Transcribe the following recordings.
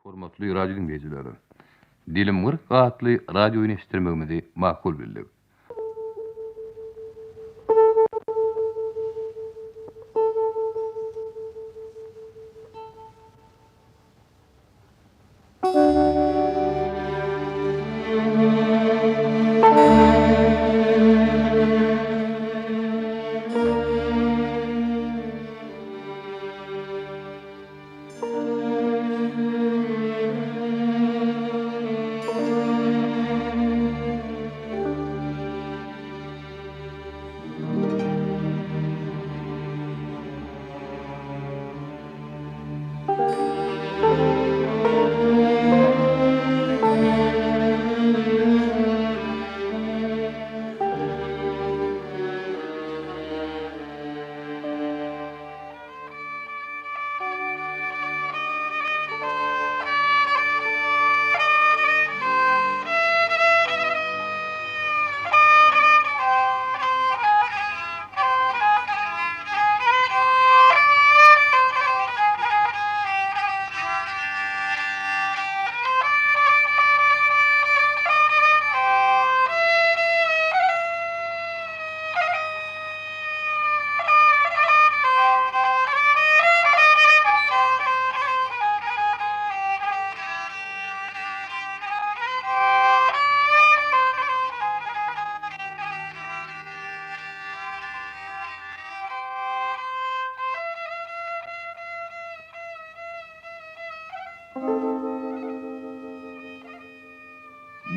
Hormatly radio diňleýjiler! Dilim 40 atly radio oýny eşitdirmegimizi makul bildik.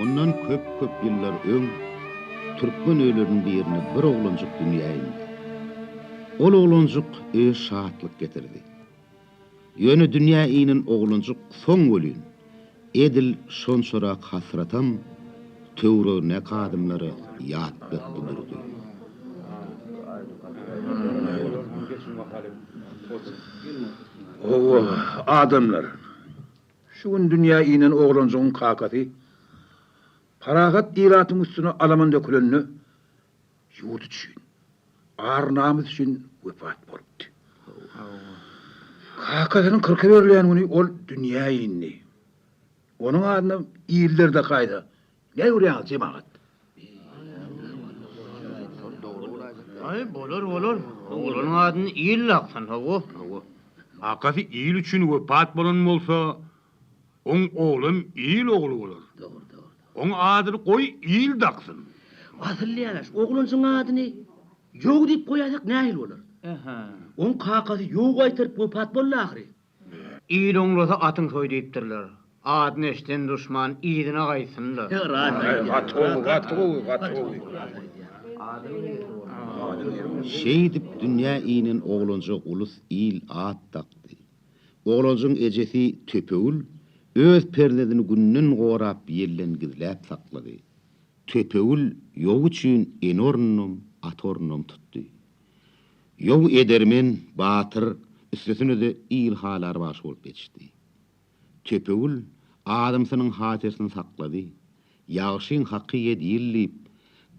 Mundan köp-köp ýyllar öň türkmen öýleriniň birinde bir oglanjyk dünýä indi. Ol oglanjyk öýe şatlyk getirdi. Ýöne dünýä inen oglanjyk soň welin, edil şonçarak hasratam töweregindäki adamlara ýatlatdy durdy. Hawa, adamlar, şu gün dünýä inen oglanjygyň kakasy parahat ilatyň üstüne alaman dökülende ýurt üçin, ar-namys üçin wepat bolupdy. Kakasynyň kyrka berilýän güni ol dünýä indi. Onuň adyna iller dakaýsa, ne görýäňiz, jemagat? Aý, bolar, bolar. Oglanyň adyny il daksyn, hawa. Hawa. Kakasy il üçin wepat bolan bolsa, oň oglam il ogly bolar. Dogry, dogry. Oň adyny goý il daksyn. Asyl ýanaş, oglanjygyň adyny Ýow diýip goýaýsak nähili bolar? Oň kakasy ýow gaýtaryp wepat boldy ahyry. Il oňlasa atyň soý diýipdirler. Adyny eşiden duşman yzyna gaýtsyn-da. Gaty gowy, gaty gowy, gaty gowy. Şeýdip dünýä inen oglanjyga ulus il at dakdy. Oglanjygyň ejesi Töpegül öz perzendini günden gorap, ýelden gizläp saklady. Töpegül ýow üçin ene ornunam, ata ornunam tutdy. Ýow edermen, batyr, üstesine-de il halar bagşy bolup ýetişdi. Töpegül adamsynyň hatyrasyny saklady. Ýagşyň haky ýedi ýyl diýip,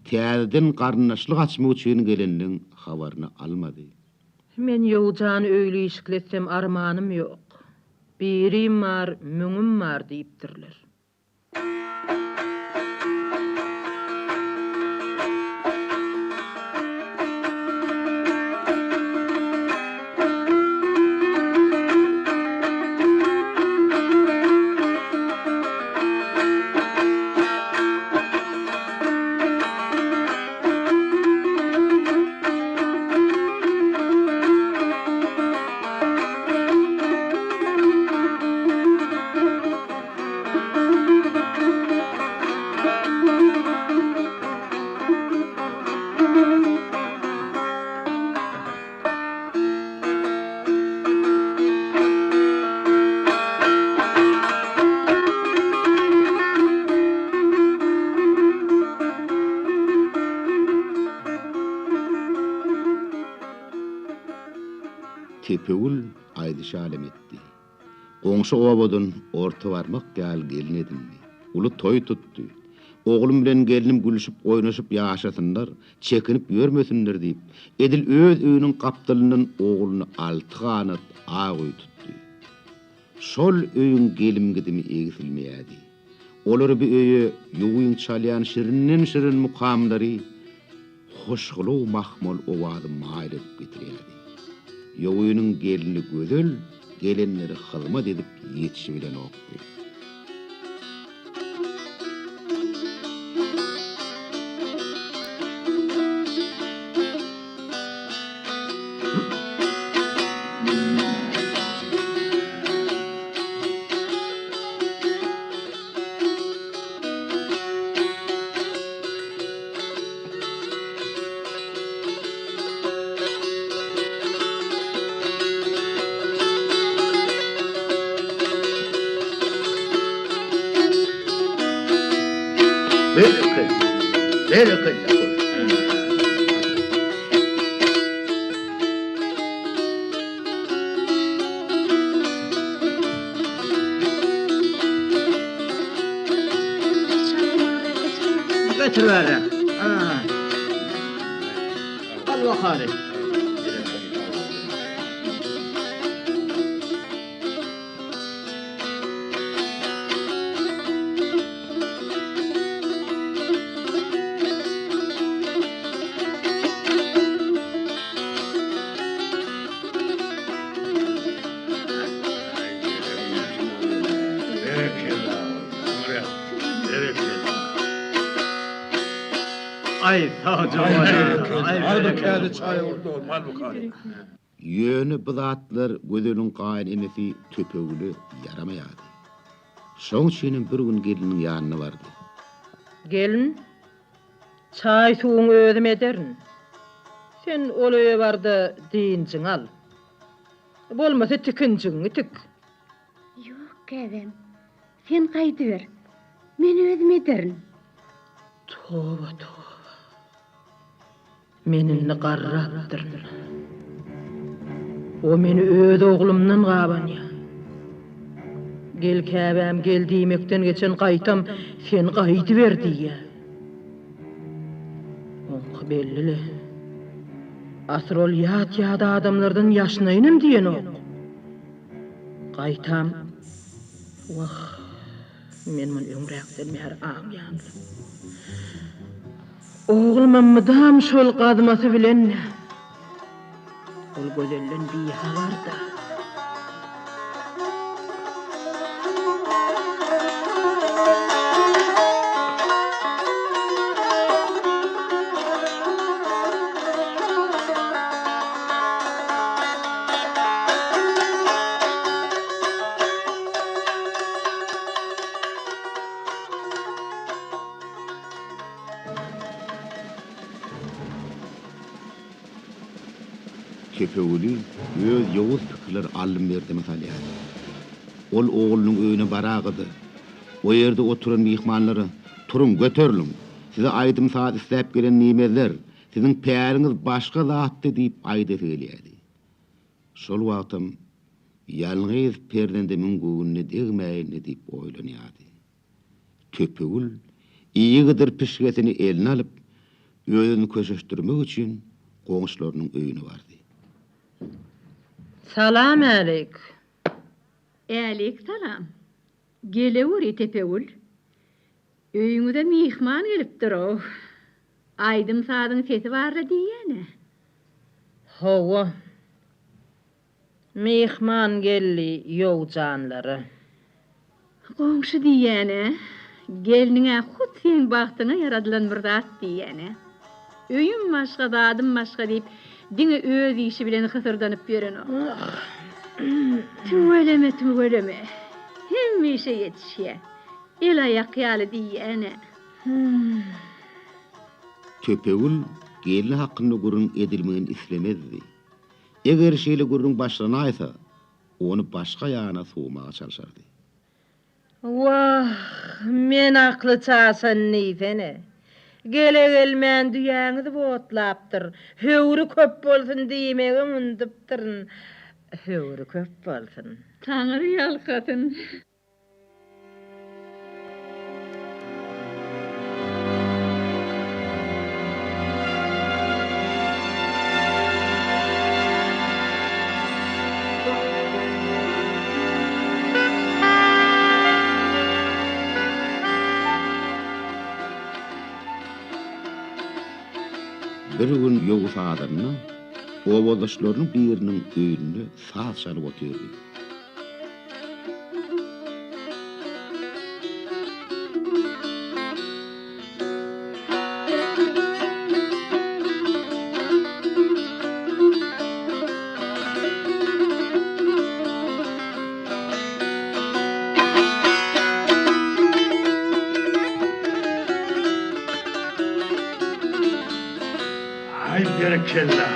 täzeden garyndaşlyk açmak üçin gelenleň habaryny almady. Men ýowjany öýli-işikli etsem armanym ýok. Birim bar, müňüm bar diýipdirler. Tepegül aýdyşalem etdi. Goňşy obadan orta barmak ýaly gelin edindi. Uly toý tutdy. Oglum bilen gelnim gülşüp-oýnaşyp ýaşasynlar, çekinip ýörmesinler diýip, edil öz öýüniň gapdalyndan ogluna alty ganat ak öý tutdy. Şol öýüň gelim-gidimi egsilmeýärdi. Olary bu öýe ýuwyň çalýan şirinden-şirin mukamlary, hoşgylaw mahmal owazy maýyl edip getirýärdi. Ýowynyň gelni Gözel gelenlere hyzmat edip ýetişibilenokdy. Berekella! Berekella! Getir bäri. Al bakaly. Aý, sagja bol. Al bir käse çaý boldy, al bakaly. Ýöne bu zatlar Gözeliň gaýyn enesi Töpegüle ýaramaýardy. Şoň üçinem bir gün gelniniň ýanyna bardy. Gelin, çaý-suwuňy özüm ederin. Sen ol öýe bar-da dynjyňy al. Bolmasa tikinjigiňi tik. Ýok, käbäm. Sen gaýdyber. Men özüm ederin. Toba, toba. Men indi garrapdyryn. O meni öz oglumdan gabanýar. Gel käbäm, gel diýmekden geçen gaýtam sen gaýdyber diýýär. Oňky belli-le. Asyl ol ýat-ýat adamlardan ýaşnaýynam diýenok. Gaýtam, wah, men muny öňräkden bäri aňýandym. Oglumam mydam şol gazmasy bilen-dä. Ol gözelden bihabar-da. Tepegüli öz ýowuz pikirleri aldym-berdime salýardy. Ol oglunyň öýüne baraga-da, o ýerde oturan myhmanlara, Turuň, göteriliň! Size aýdym-saz isläp gelen diýmezler, siziň päliňiz başga zatdy diýip aýdasy gelýärdi. Şol wagtam, Ýalňyz perzendimiň göwnüne degmäýin-le diýip oýlanýardy. Töpegül ýygydyr pişgesini eline alyp, özüni köşeşdirmek üçin goňşularynyň öýüne bardy. Salam äleýk. Äleýk salam. Geleweri, Tepegül. Öýüňize myhman gelipdir-ow. Aýdym-sazyň sesi bar-la diýýän-ä. Hawa. Myhman geldi ýowjanlara. Goňşy diýýän-ä, gelniň-ä hut seň bagtyňa ýaradylan bir zat diýýän-ä. Öýüm başga, zadym başga diýip, diňe öz işi bilen hysyrdanyp ýörenok. Tüweleme, tüweleme. Hemme işe ýetişýä. El-aýak ýaly diýýän-ä. Töpegül gelni hakynda gürrüň edilmegini islemezdi. Eger şeýle gürrüň başlanaýsa, ony başga ýana sowmaga çalşardy. Wah, men akly çaşan diýsene. Gele-gelmän düýäňizi otlapdyr. Höwri köp bolsun diýmegem unudupdyryn. Höwri köp bolsun. Taňry ýalkasyn. Bir gün Ýowuz sazanda obadaşlarynyň biriniň öýünde saz çalyp otyrdy. Aý berekella.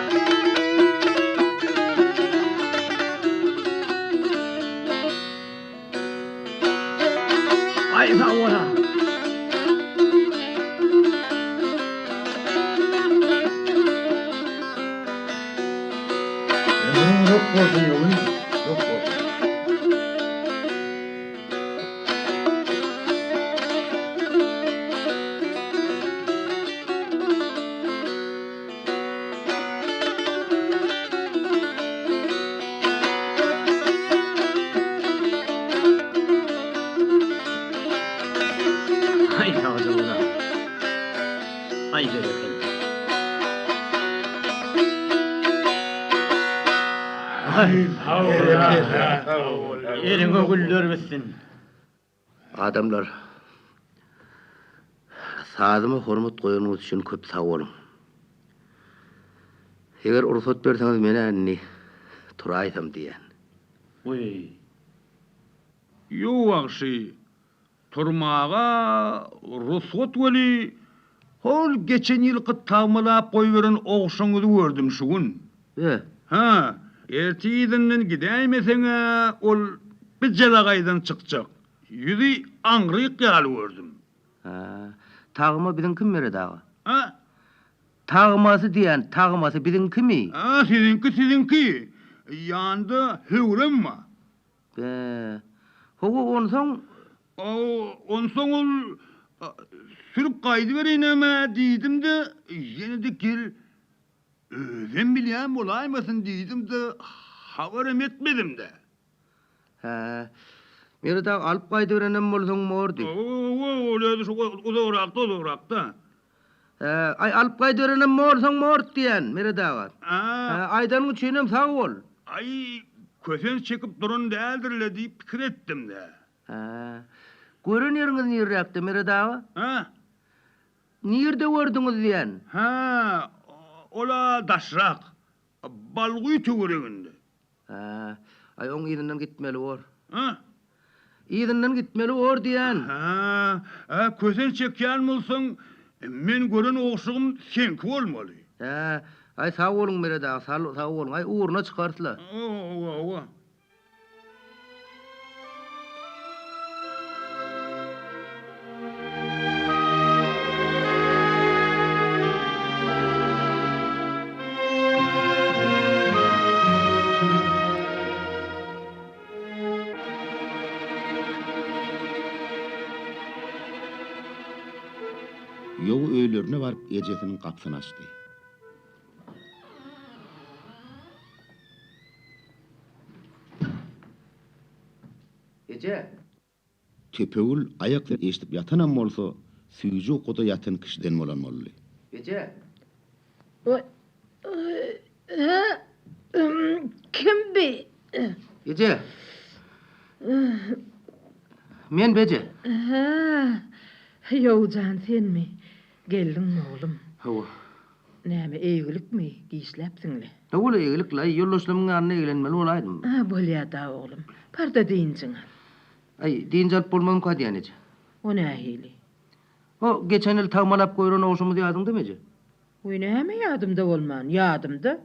Aý sag bola. Ömrüň uzak bolsun ýowy, uzak bolsun. Aý sagja bola. Aý berekella. Aý Eliňe güller bitsin. Adamlar, sazyma hormat goýanyňyz üçin köp sag boluň. Eger rugsat berseňiz men-ä indi turaýsam diýýän. Wiý. Ýok bagşy, turmaga rugsat weli, hol geçen ýylky tagmalap goýberen ogşaňyzy gördüm şu gün. Be. Hä, erte yzyndan gidäýmeseň-ä ol bir jelagaýdan çykjak. Ýüzi aňryk ýaly gördüm. Hä, tagma biziňkimi Meret aga? Hä? Tagmasy diýýän, tagmasy biziňkimi? Hä, siziňki, siziňki. Ýanda höwrem bar. Be. Hawa, onsoň? Onsoň ol sürüp gaýdybereýinem-ä diýdim-de, ýene-de gel Özem bilýän bolaýmasyn diýdim-de, habaram etmedim-dä. Hä. Meret aga, alyp gaýdyberenem bolsaň bordy. Hawa, ol özi şu uzagrakda, uzagrakda. Hä, aý, alyp gaýdyberenem bolsaň bort diýýän, Meret aga. Hä. Hä, aýdanyň üçinem sag bol. Aý, kösenç çekip duran däldir-le diýip pikir etdim-dä. Hä. Gören ýeriňiz nirräkde, Meret aga? Hä? Nirde gördüňiz diýen? Hä, ol-a daşrak, Balguýy töwereginde. Hä, aý oň yzyndan gitmeli bor. Hä? Yzyndan gitmeli bor diýen. Hä, hä, kösen çekýän bolsaň, men gören ogşugym seňki bolmaly. Hä, aý sag boluň Meret aga, sag boluň, aý ugruna çykarys-la. Hawa, hawa. Ýowy öýlerine baryp ejesiniň gapysyny açdy. Eje! Tepegül aýak sesi eşidip ýatanam bolsa, süýji ukuda ýatan kişiden bolan boldy. Eje! Kim bi? Eje! Men Beje. Hä, Ýowjan senmi? Geldiňmi oglum? Hawa. Näme, eýgilikmi? Giçläpsiň-le. Hawa-la, eýgilik-laý. Ýoldaşlarymyň ýanynda eglenmeli bolaýdym. Hä, bolýa-da, oglum. Bar-da dynjyňy al. Aý, dynç alyp bolmazmyka diýýän, eje. O nähili? O, geçen ýyl tagmalap goýran ogşumyz ýadyňdamy, eje? Wiý, näme ýadymda bolman? Ýadymda.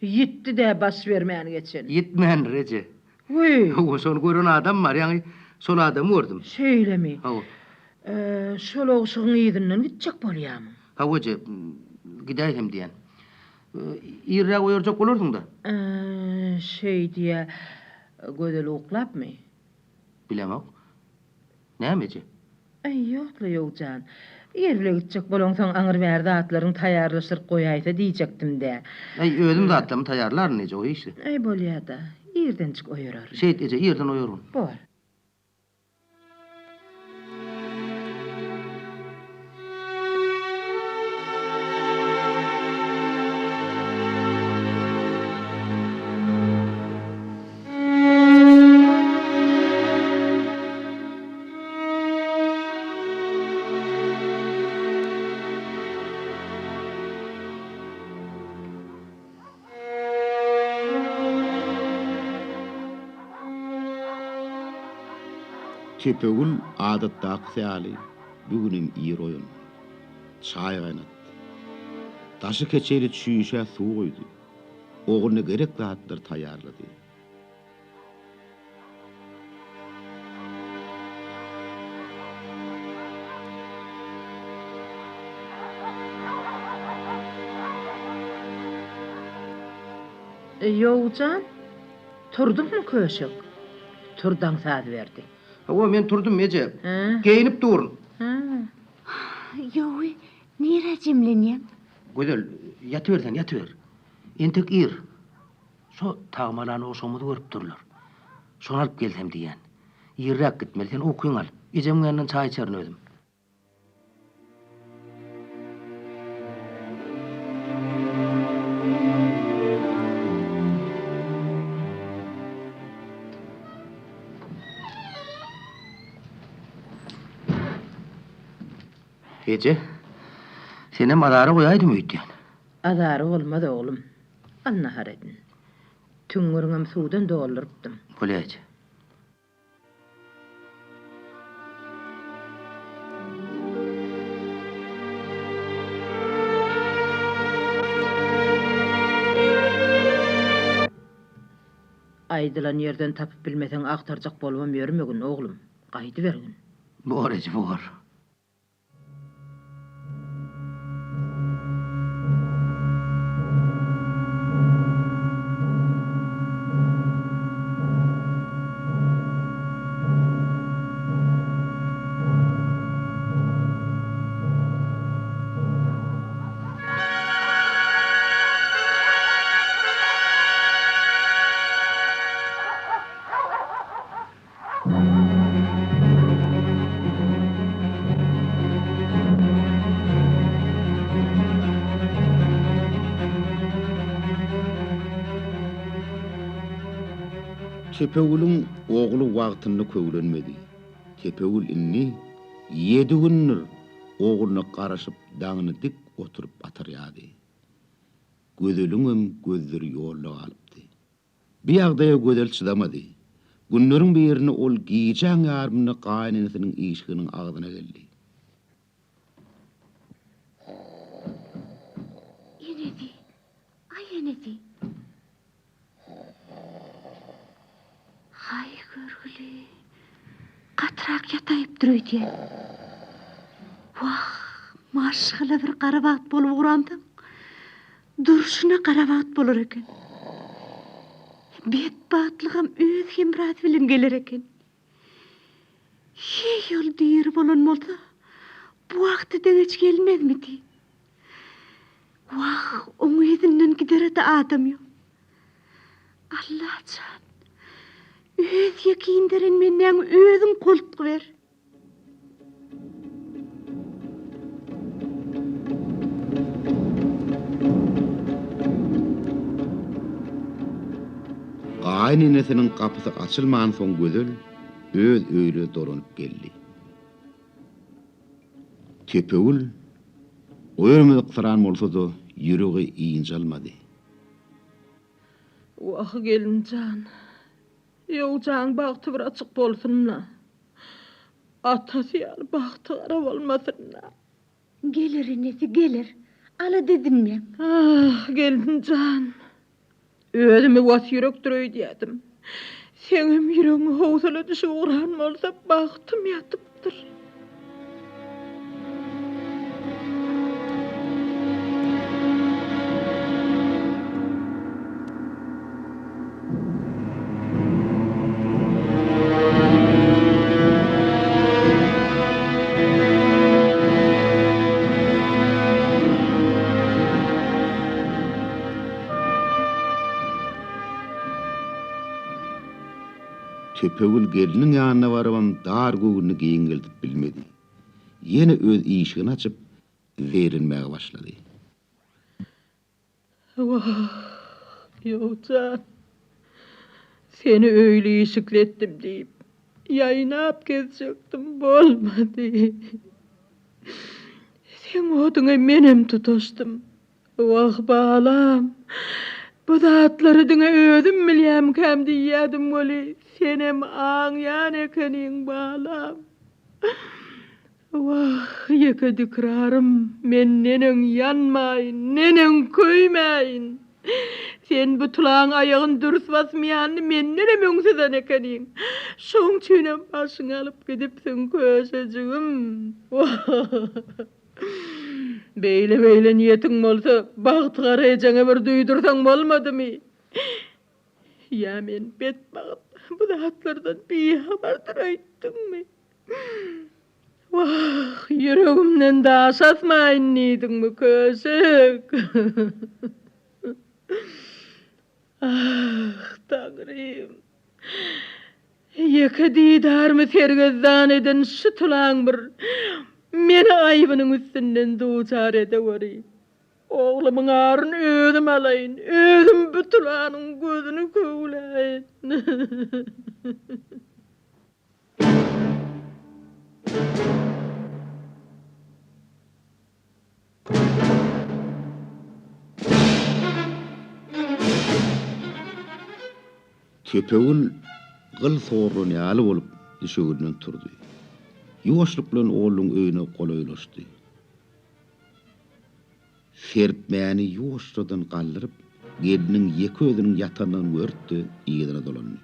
Ýitdi-dä baş bermän geçen. Ýitmändir, eje. Wiý! Hawa, şony gören adam bar, ýaňy şol adamy gördüm. Şeýlemi? Hawa. Şol ogşugyň yzyndan gitjek bolýamyň? Hawa, eje, gidäýsem diýýän. Irräk oýarjak bolarsyň-da. Şeý diýä. Gözel uklapmy? Bilemok. Näme eje? Äý, ýok-la, Ýowjan. Ir bile gitjek bolaňsoň aňry-bäri zatlaryňy taýýarlaşdyryp goýaýsa diýjekdim-dä. Äý, özüm zatlarymy taýýarlaryn eje, o işi. Äý, bolýa-da. Irdenjik oýararyn. Şeýt eje, irden oýargyn. Bor. Tepegül adatdakysy ýaly bu günem ir oýandy. Çaý gaýnatdy. Daşy keçeli çüýşä suw guýdy. Ogluna gerek zatlary taýýarlady. Ýowjan, turduňmy köşek? Tur daň saz berdi. Hawa, men turdum, eje. Geýnip durun. Ýowy, nirä jemlenýäň? Gözel, ýatyber sen, ýatyber. Entek ir. Şo tagmalan ogşugymyzy görüp durlar. Şony alyp gelsem diýýän. Irräk gitmeli, sen ukyňy al. Ejemiň ýanyndan çaý içerin özüm. Eje, senem azara goýaýdym öýdýän. Azary bolmaz, oglum. Al nahar edin. Tüňňüriňem suwdan doldurypdym. Bolýa eje. Aýdylan ýerden tapyp bilmeseň agtarjak bolubam ýörmegin, oglum. Gaýdybergin. Bor eje, bor. Tepegülüň ogly wagtynda köwlenmedi. Tepegül indi ýedi gündür ogluna garaşyp daňyny dik oturyp atyrýardy. Gözeliňem gözleri ýolda galypdy. Bu ýagdaýa Gözel çydamady. Günleriň birinde ol gijäň ýarymynda gaýynenesiniň işiginiň agzyna geldi. Enesi, aý enesi. Haý görgüli, gatyrak ýataýypdyr öýdýän. Wah, maşgala bir gara bagt bolup ugransoň, Durşuna gara bagt bolar eken. Betbagtlygam öz hemrasy bilen geler eken. Heý, ol diri bolan bolsa, bu wagta deňeç gelmezmidi? Wah, oň yzyndan gidere-de adam ýok. Alla jan, öz ýeke inderen bendäňi özüň goltgy ber. Gaýyn enesiniň gapysy açylmansoň Gözel öz öýüne dolanyp geldi. Tepegül oýarmazyksyran bolsa-da ýüregi ynjalmady. Wah, gelin jan, Ýowjaň bagty bir açyk bolsun-da. Atasy ýaly bagty gara bolmasyn-da. Geler enesi, geler. Alada edinmäň. Ah, gelin jan. Özümi was ýürekdir öýdýädim. Seňem ýüregiňe howsala düşüp ugran bolsa, bagtym ýatypdyr. Tepegül gelniň ýanyna barybam dar göwnüni giňeldip bilmedi. Ýene öz işigini açyp, zeýrenmäge başlady. Wah, Ýowjan, seni öýli-işikli etdim diýip, ýaýnap gezjekdim, bolmady. Seň oduňa menem tutaşdym. Wah, balam, bu zatlary diňe özüm bilýämkäm diýýädim weli. Senem aňýan ekeniň, balam. Wah, ýeke dikrarym, men neneň ýanmaýyn, neneň köýmäýin? Sen bu tulaň aýagyny dürs basmaýanyny mendenem öň syzan ekeniň. Şoň üçinem başyňy alyp gidipsiň, köşejigim. Wah! Beýle-beýle niýetiň bolsa, Bagtygara ejeňe bir duýdursaň bolmadymy? Ýa men betbagt bu zatlardan bihabardyr öýtdüňmi? Wah, ýüregimden daş asmaýyn diýdiňmi, köşek? Ah, Taňrym! Ýeke didarymy sergezdan eden şu tulaň bir meni aýbynyň üstünden duçar edeweri. Oglumyň aryny özüm alaýyn, özüm bu tulanyň gözüni köwläýin. Tepegül gyl sogrulan ýaly bolup düşeginden turdy. Ýuwaşlyk bilen oglunyň öýüne golaýlaşdy. Serpmäni ýuwaşjadan galdyryp, gelniň ýeke özüniň ýatandygyny görüp-de yzyna dolandy.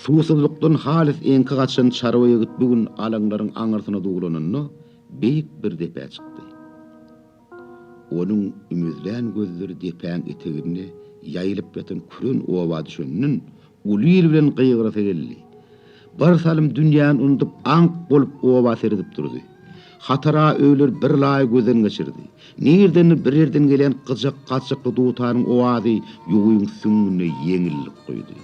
Suwsuzlykdan halys eňki gaçan çarwa ýigit bu gün alaňlaryň aňyrsyna duwlananda, beýik bir depä çykdy. Onuň ümezlän gözleri depäň eteginde ýaýylyp ýatan küren oba düşenden, uly il bilen gygyrasy geldi. Bir salym dünýäni unudyp, aňk bolup oba seredip durdy. Hatara öýleri bir laý gözden geçirdi. Nirdendir bir ýerden gelýän gyjak-gaçjakly dutaryň owazy ýuwyň süňňüne ýeňillik guýdy.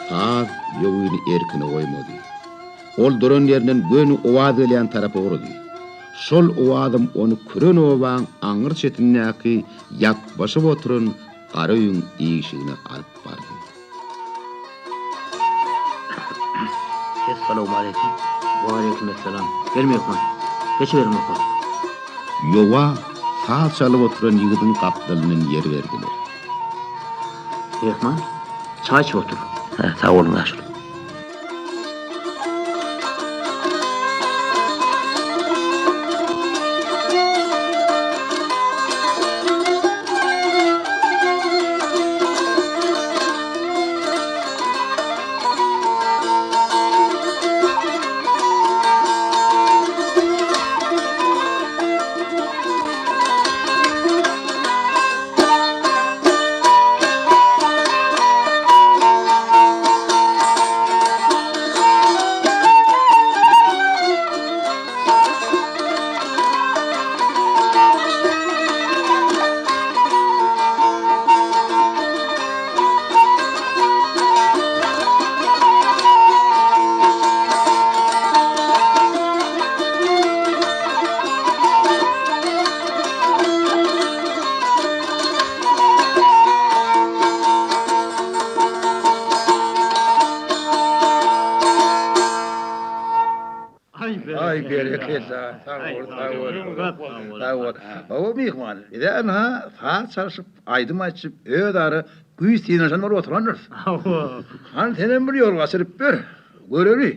Saz ýowyny erkine goýmady. Ol duran ýerinden göni owaz gelýän tarapa ugrady. Şol owazam ony küren obaň aňry çetindäki ýapbaşyp oturan gara öýüň işigine alyp bardy. Essalawmaleýkim. Waleýkim essalam. Gel myhman. Geçiberiň oka. Ýowa saz çalyp oturan ýigidiň gapdalyndan ýer berdiler. Myhman, çaý içip otur. Hä, sag boluň ýaşuly. Aý berekella, sag bol, sag bol. Sag bol. Hawa myhman, bize ynha saz çalşyp, aýdym aýtşyp, özara güýç synanyşan bolup oturandyrys. Hawa. Hany senem bir ýol gaçyryp ber, göreli.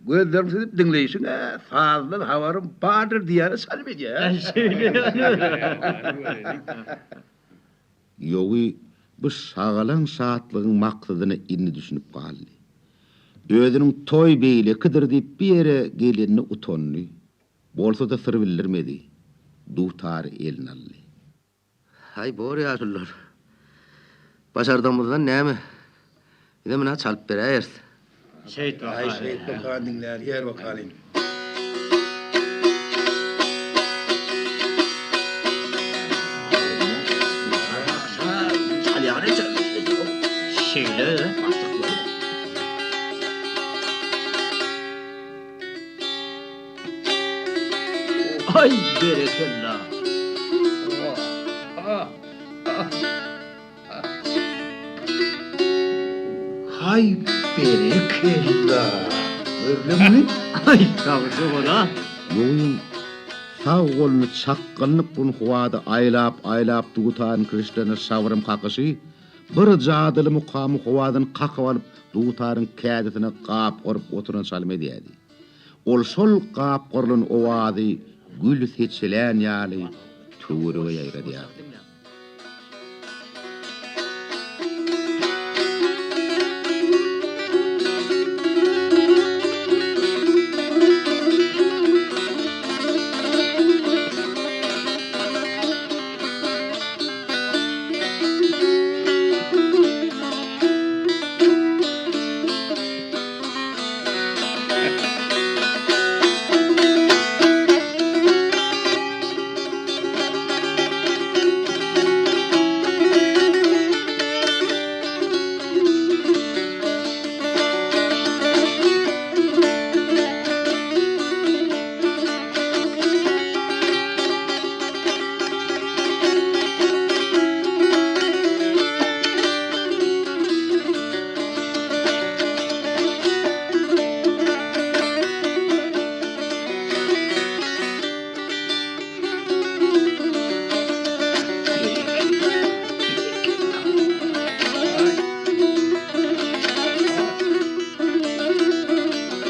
Gözleriňi süzüp diňleýşiň-ä sazdan habarym bardyr diýýäne çalym edýär. Ýowy. bu şagalaň-şatlygyň maksadyna indi düşünip galdy. Özüniň toý beýlekidir diýip bu ýere gelenine utandy. Bolsa-da syr bildirmedi. Dutary eline aldy. Haý, bor ýaşulular. Başardygymyzdan näme, bizem ynha çalyp beräýeris. Şeýt Aý, şeýt bakaly diňläli, ýer bakalyň. Şeýle. Aý berekella. Haý berekella. Görleňmi? Aý sagja bol-a. Ýowyň sag goluny çakganlyk bilen howada aýlap-aýlap dutaryň kirişlerine şabyrym kakyşy, bir jadyly mukamy howadan kakyp alyp dutaryň kädisine gapgaryp oturan çalym edýärdi. Ol şol gapgarylan owazy gül seçelän ýaly töwerege ýaýradýardy.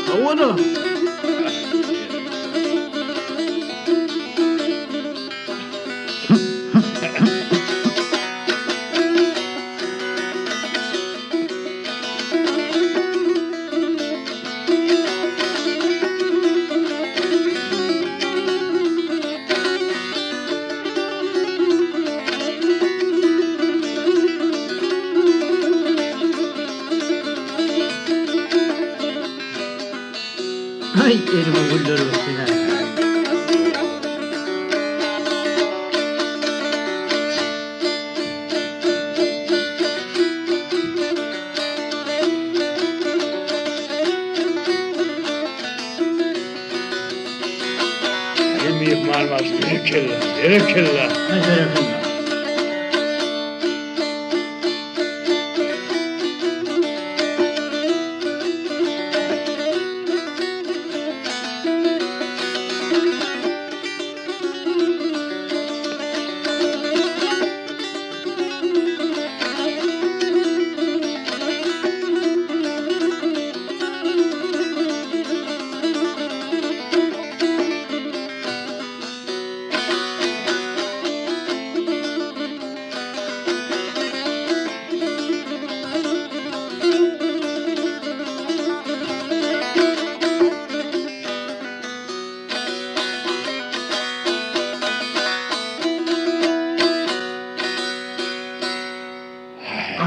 Hawa-da. Aý, elime güller bitsin-ä. Aý, myhman bagşy, berekella, berekella.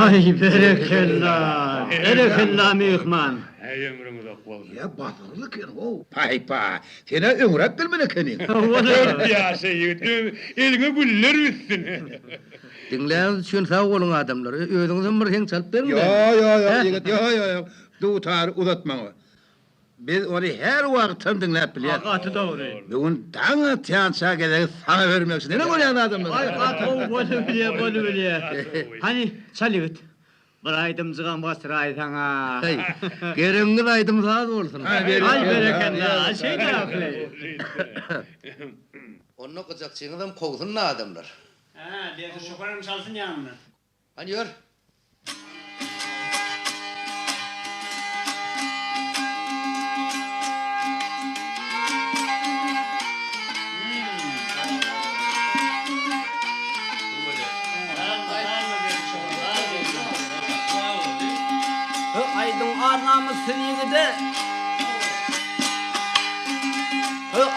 Aý, berekella. Aý berekella, berekella myhman. Äý ömrüň uzak bolsun. Ýa basyrly eken how. Paý-pa, sen-ä öňräk gelmeli ekeniň. Köp ýaşa ýigit, eliňe güller bitsin. Diňläniňiz üçin sag boluň adamlar. Özüňizem bir heň çalyp beriň-dä. Ýo, ýo, ýo, ýigit, ýo, ýo, ýo. Dutary uzat maňa. Biz ony her wagtam diňläp bilýäs. Gaty dogry. Bu gün daň atýança gezegi saňa bermekçi. Nere bolýan adamlar? Aý gaty gowy bolubilýä, bolubilýä. Hany, çal ýigit. Bir aýdymjygam basdyraýsaň-a. Haý, geregiňiz aýdym-saz bolsun. Aý berekella, şeýdä ahyry. Onda gyjakçyňyzam kowsun-da adamlar. Hä, Berdi çopanam çalsyn ýanynda. Hany ýör.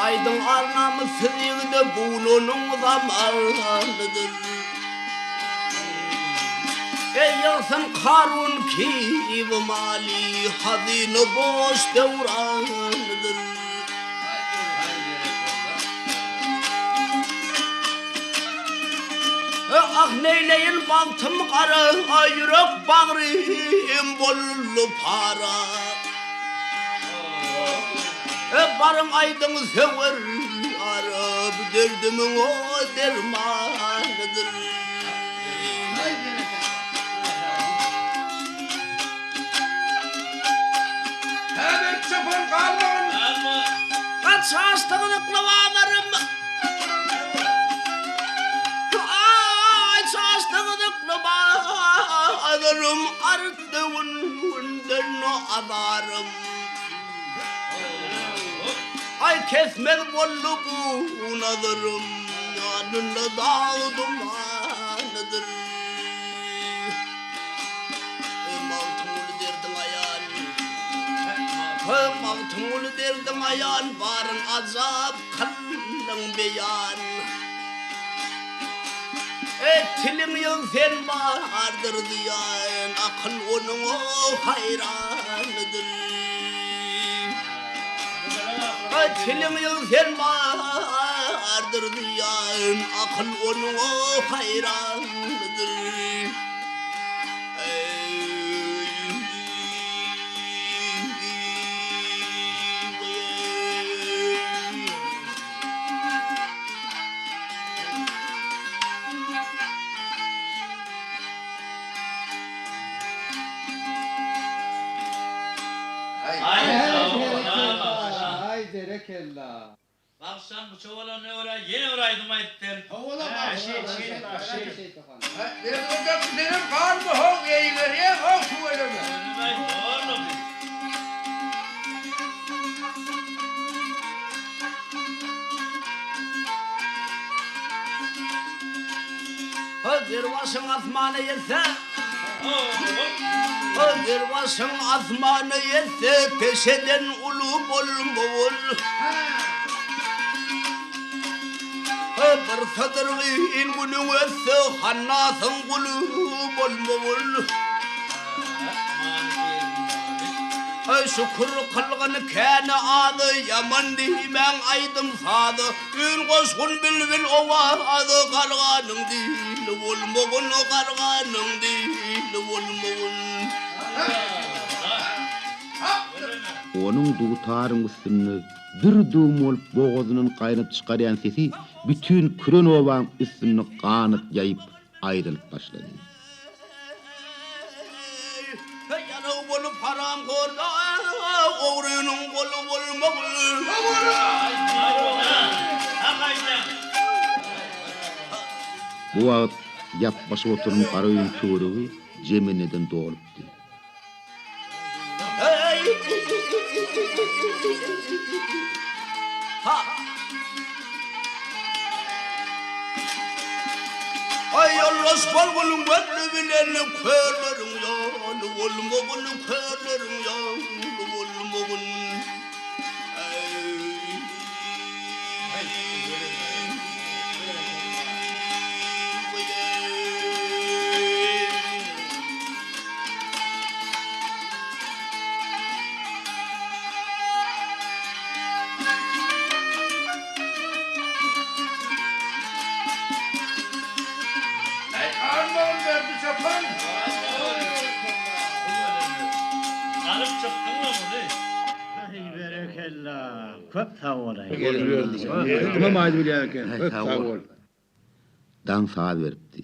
Aýdyň ar-namyssyz ýigide bu gün onuň zamanydyr. Eý, ýygsyn Karun kibi maly, hazyna boş döwranydyr. Ah, neýleýin bagtym gara, ýürek bagrym boldy para. Baryň aýdyň söwer ýara, bu derdimiň o dermanydyr. Häzir çopan galmagyn. Gaçaşdy gyzykly bazarym. Aý, çaşdy gyzykly bazarym. Artdy gün-günden azarym. Aý, kesmez boldy bu nazarym. Ýanynda dag dumanydyr. Eý, Magtymguly derdiň aýan. Eý, Magtymguly derdiň aýan, baryň ajap kyldyň beýan. Eý, tiliň ýyg sen bardyr diýen, akyl onuň haýranydyr. Eý, tiliň ýyg sen bardyr diýen, akyl onuň haýranydyr. Bagşam bu çowalanyna görä ýene bir aýdym aýdyp ber. Howala bagşy. Berdi senem galma how eýgerýäň how tüweleme. Der başyň asmana ýetse, Der başyň asmana ýetse, Peşeden uly bolmagul. Bir sydyrgyn günüň ötse, Hannasyň guly bolmagul. Şükür kylgyn käni azy, Ýaman diýmäň aýdym-sazy, Ün goşgun bilbil owazy, Garganyň dili bolmagyn, Garganyň dili bolmagyn. Onuň dutaryň üstünde bir düwüm bolup bogazyndan gaýnap çykarýan sesi bütin küren obaň üstünde ganat ýaýyp aýlanyp başlady. Ýalag bolup haramhorda ogrynyň goly bolmagyn. Bu wagt ýapbaşyp oturan gara öýüň töweregi jemendeden dolupdy. Aý ýoldaş bolgun gözli bilen körleriň ýoly bolmagyn körleriň ýoly bolmagyn. Äý, almagyn Berdi çopan! Alyp çykdyň-la muny. Aý, berekella! Köp sag bolaý. Aýdymam aýdyp bilýän eken. Köp sag bol. Daň saz beripdi.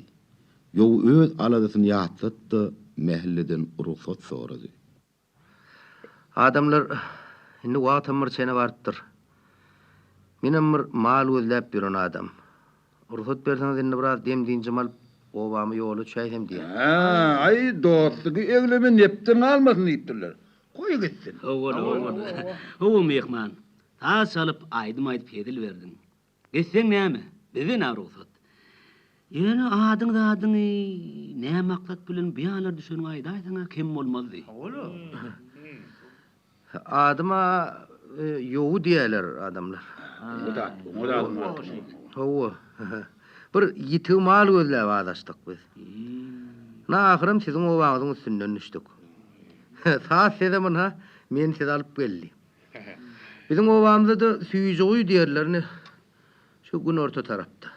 Ýow öz aladasyny ýatlat-da, mähelleden rugsat sorady. Adamlar, indi wagtam bir çene barypdyr. Menem bir mal gözläp ýören adam. Rugsat berseňiz indi biraz dem-dynjymy alyp, obama ýola düşäýsem diýýän. Hä, aý, dostlugy egleme nepden galmasyn diýipdirler. Goý gitsin. Hawa-da, hawa-da. Hawa, myhman. Saz çalyp, aýdym aýdyp hezil berdiň. Gitseň näme, bizden-ä rugsat. Ýöne adyň-zadyňy, nä maksat bilen bu ýanlara düşeniňi aýdaýsaň-a kem bolmazdy. Adyma Ýowy diýýärler adamlar. Hawa. Bir ýitig mal gözläp azaşdyk biz. Ynha ahyram siziň obaňyzyň üstünden düşdük. Saz sezem ynha meni size alyp geldi. Biziň obamyzda-da Süýjiguýy diýerler ine şu günorta tarapda.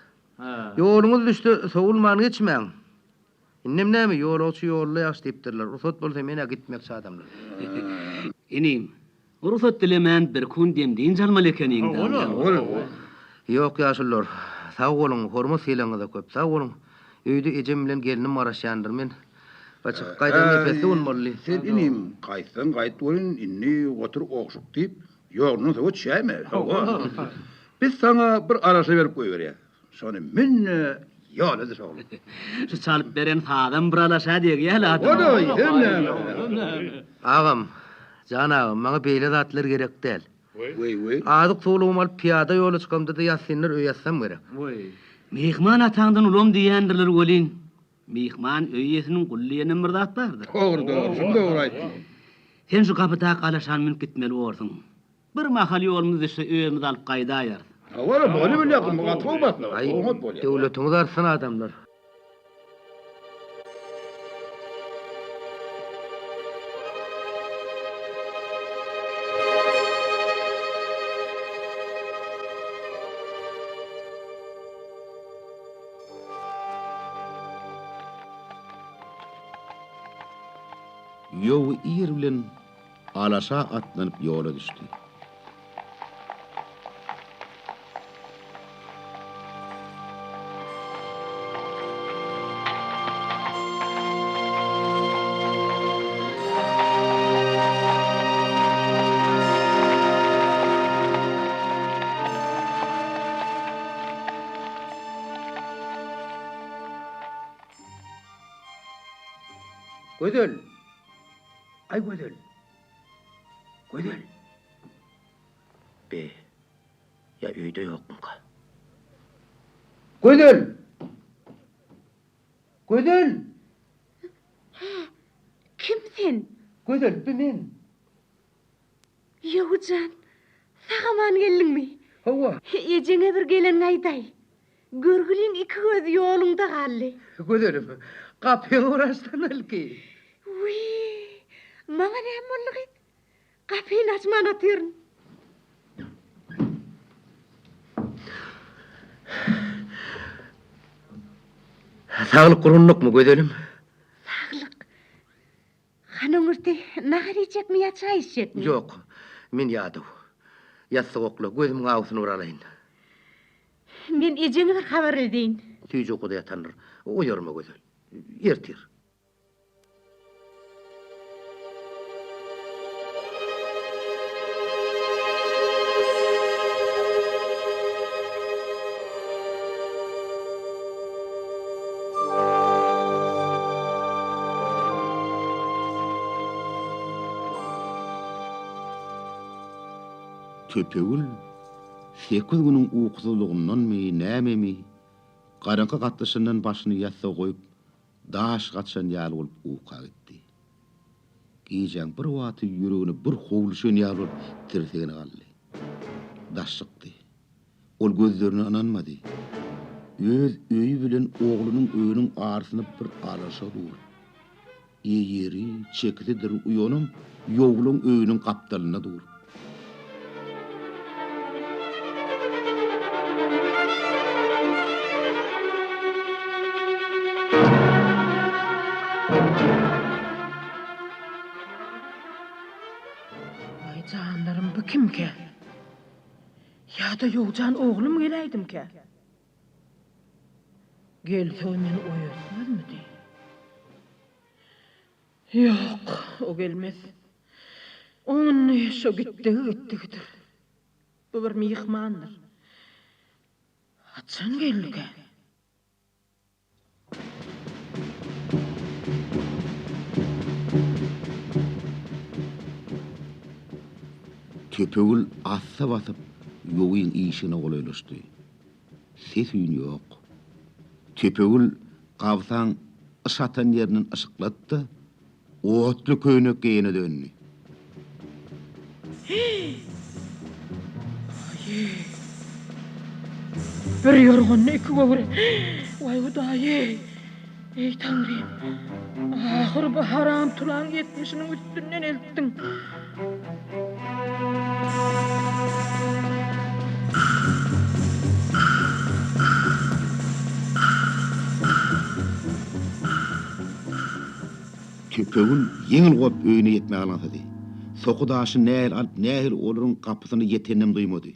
Ýoluňyz düşse sowulman geçmäň. Indem näme, ýolagçy ýolda ýagşy diýipdirler. Rugsat bolsa men-ä gitmekçi adamlar. Inim, rugsat dilemän birkün dem-dynç almaly ekeniň-dä. Ýok, ýaşulular, sag boluň, hormat-sylagyňyza köp sag boluň. Öýde ejem bilen gelnim garaşýandyr. Men çykyp gaýdan epesli gün boldy. Sen inim, gaýtsaň gaýt welin, indi otur ogşuk diýip, ýolundan sowa düşäýme. Hawa. Biz saňa bir alaşa berip goýberýäs. Şony mün-de ýola düş oglum. Şu çalyp beren sazam bir alaşa degýä-le adama. Goý, sen näme? Agam, jan agam, maňa beýle zatlar gerek däl. Weý, weý. Azyk-suwlugymy alyp pyýada ýola çykamda-da ýassynlar öý ýatsam gerek. Weý. Myhman ataňdan ulam diýýändirler welin, myhman öý eýesiniň guly diýenem bir zat bardyr. Dogry, dogry, şuny dogry aýtdyň. Sen şu gapydaky alaşany münüp gitmeli borsuň. Bir mahal ýolumyz düşse özümiz alyp gaýdaýarys. Hawa, bolýa bolýa, gaty gowy maslahat, oňat bolýa. Döwletiňiz artsyn adamlar. Ýowy ir bilen Alaşa atlanyp ýola düşdi. Gözel! Aý Gözel! Gözel! Be, ýa öýde ýokmyka? Gözel! Gözel! Hä, kim sen? Gözel, bu men. Ýowjan, sag-aman geldiňmi? Hawa. Ejeňe bir geleniňi aýdaý. Görgüliň iki gözi ýoluňda galdy. Gözelim, gapyňy bir açsana ilki. Wiý, maňa näme boldy gyz? Gapyny açman otyryn. Saglyk gurunlykmy, gözelim? Saglyk. Hany öňürti nahar iýjekmi ýa çaý içjekmi? Ýok, men ýadaw. Ýassyk okla, gözümiň awusyny bir alaýyn. Men ejeňe bir habar edeýin. Süýji ukuda ýatandyr. Oýarma Gözel. Ertir. Töpegül sekiz günüň ukusyzlygyndanmy, nämemi, garaňky gatlyşandan başyny ýassyga goýup, daş gaçan ýaly bolup uka gitdi. Gijäň bir wagty ýüregine bir how düşen ýaly bolup tirsegine galdy. Daş çykdy. Ol gözlerine ynanmady. Öz öýi bilen oglunyň öýüniň arasynda bir alaşa dur. Eýeri, çekisidir uýanam ýowlaň öýüniň gapdalynda dur. Waý janlarym bu kimkä? Ýa-da Ýowjan oglum geläýdimkä? Gelse o meni oýatmazmydy? Ýok, o gelmez. Oň indi şo gitdigi gitdigidir. Bu bir myhmandyr. Haçan geldikä? Tepegül assa basyp, ýowyň işigine golaýlaşdy. Ses-üýn ýok. Tepegül gabsaň yş atan ýerinden yşyklady-da, otly köýnek geýene döndi. Heý! Aý-eý! Bir ýorganda iki göwre. Waý Hudaý-eý! Eý Taňrym! Ahyr bu haram tulaň etmişiniň üstünden eltdiň. Tepegül ýeňil gopup öýüne ýetmäge alňasady. Soky daşy nähili alyp, nähili olaryň gapysyna ýeteninem duýmady.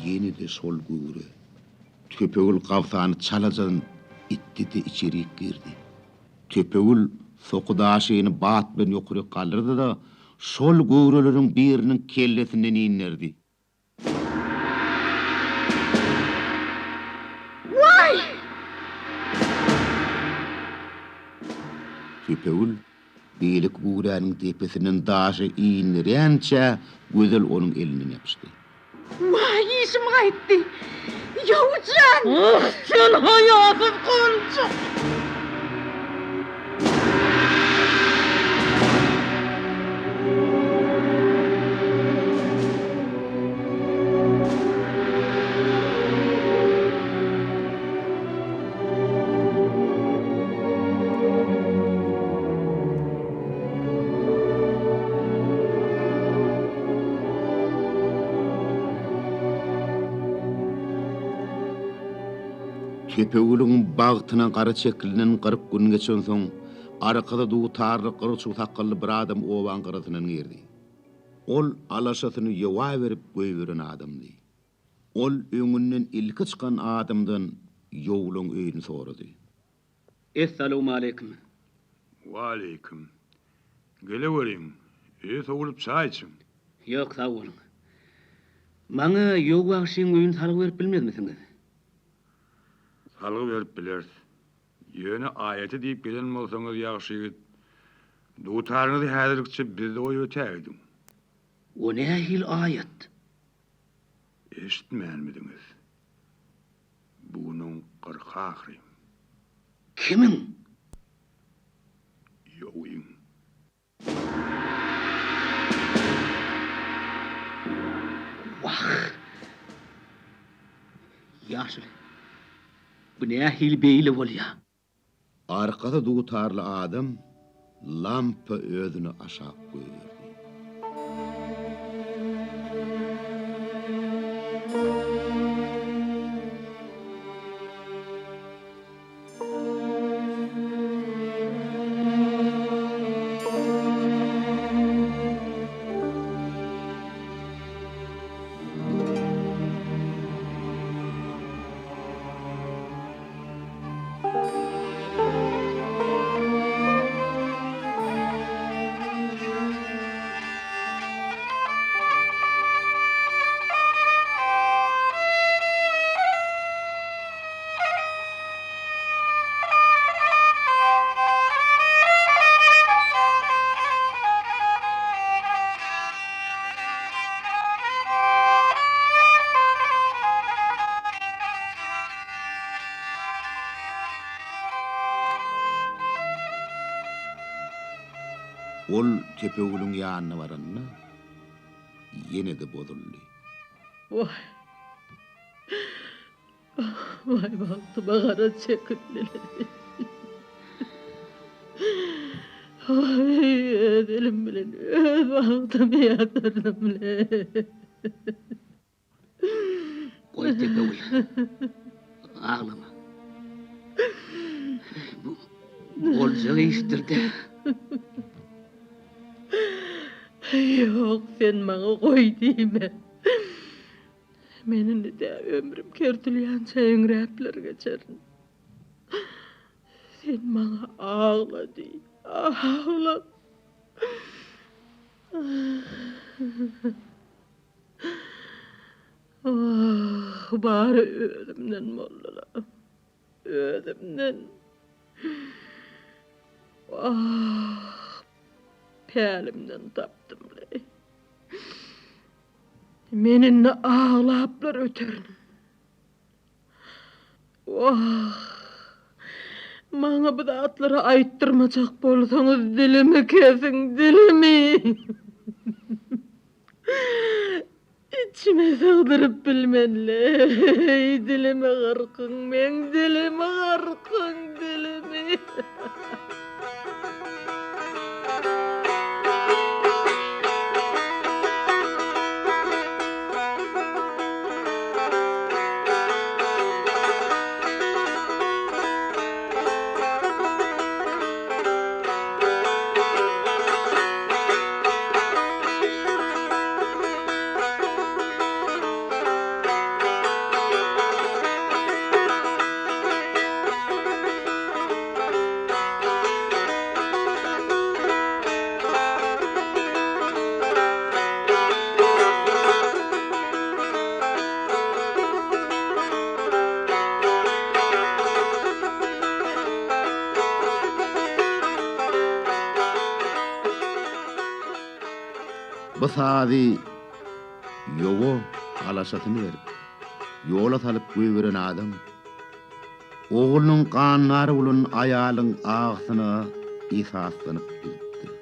Ýene-de şol göwre. Tepegül gabsany çalajadan itdi-de içerik girdi. Tepegül soky daşyny bat bilen ýokaryk galdyrdy-da, şol göwreleriň biriniň kellesinden inderdi. Waý! Tepegül beýleki göwräniň depesinden daşy indirýänçä Gözel onuň elinden ýapyşdy. Waý, işim gaýtdy. Ýowjan! Ah, sen haýasyz gonjak! Tepegülüň bagtyna gara çekilenden 40 gün geçensoň, arkasy dutarly gyrçuw sakgally bir adam obaň gyrasyndan girdi. Ol alaşasyny ýowa berip goýberen adamdy. Ol öňünden ilki çykan adamdan Ýowlaň öýüni sorady. Essalawmaleýkim. Waleýkim. Geleweriň, öýe sowulyp çaý içiň. Ýok, sag boluň. Maňa Ýow bagşyň öýüni salgy berip bilmezmisiňiz? Salgy berip bileris. Ýöne aýaty diýip gelen bolsaňyz, ýagşy ýigit, dutaryňyzy häzirlikçe bizde goýup ötägidiň. O nähili aýat? Eşitmänmidiňiz? Bu günüň kyrky ahyryn. Kimiň? Ýowyň. Wah! Ýaşuly, bu nähili beýle bolýa? Arkasy dutarly adam lampa özüni aşak goýberdi. Ol Tepegülüň ýanyna baranda, ýene-de bozuldy. Waý! Waý, bagtyma gara çekildi. Waý, öz elim bilen öz bagtymy ýatyrdym-le. Goý Tepegül. Aglama. Bu boljak işdir-dä. Ýok, sen maňa goý diýme. Men indi tä ömrüm kertilýänçä eňräpler geçerin. Sen maňa agla diý, agla. Ah, bary özümden boldy-la. Özümden. Ah, pälimden tapdym-le. Men indi aglaplar öterin. Wah! Maňa bu zatlary aýtdyrmajak bolsaňyz dilimi kesiň, dilimi! Içime sygdyryp bilmen-leý, dilimi gyrkyň, meň dilimi gyrkyň, dilimi! Bu sazy Ýowa alaşasyny berip, ýola salyp goýberen adam Oglunyň gandary bolan aýalyň agysyna esaslanyp düzüpdir.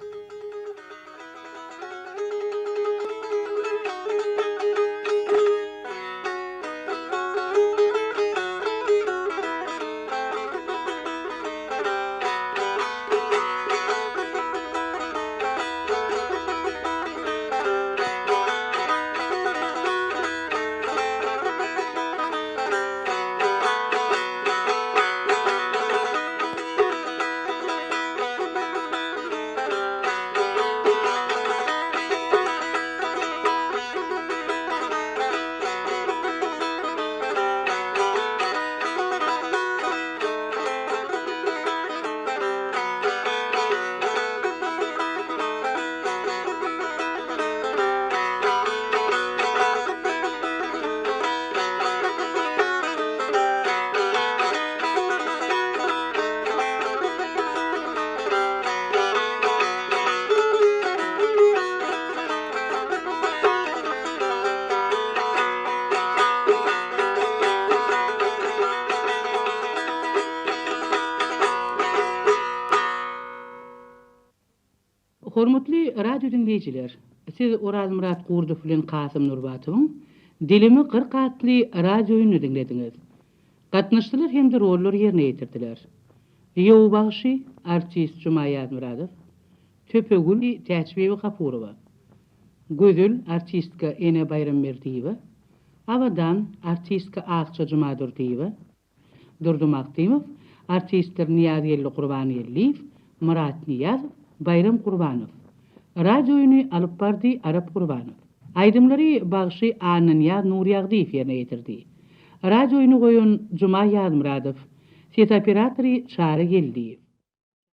Hormatly radio diňleýjiler, siz Orazmyrat Gurdow bilen Kasym Nurbatowyň Dilimi gyrk atly radio oýnuny diňlediňiz. Gatnaşdylar hem-de rollary ýerine ýetirdiler. Ýow bagşy, artist Juma Ýazmyradow, Töpegül, Täçbibi Gapurowa, Gözel, artistka Ene Baýramberdiýewa, Abadan, artistka Akja Jumadurdyýewa, Durdy Magtymow, artistler Nyýazgeldi Gurbangeldiýew, Myrat Nyýazow, Baýram Gurbanow. Radio oýny alyp bardy Arap Gurbanow. Aýdymlary bagşy Annanyýaz Nurýagdyýew ýerine ýetirdi. Radio oýny goýan Juma Ýazmyradow. Ses operatory Çary Geldiýew.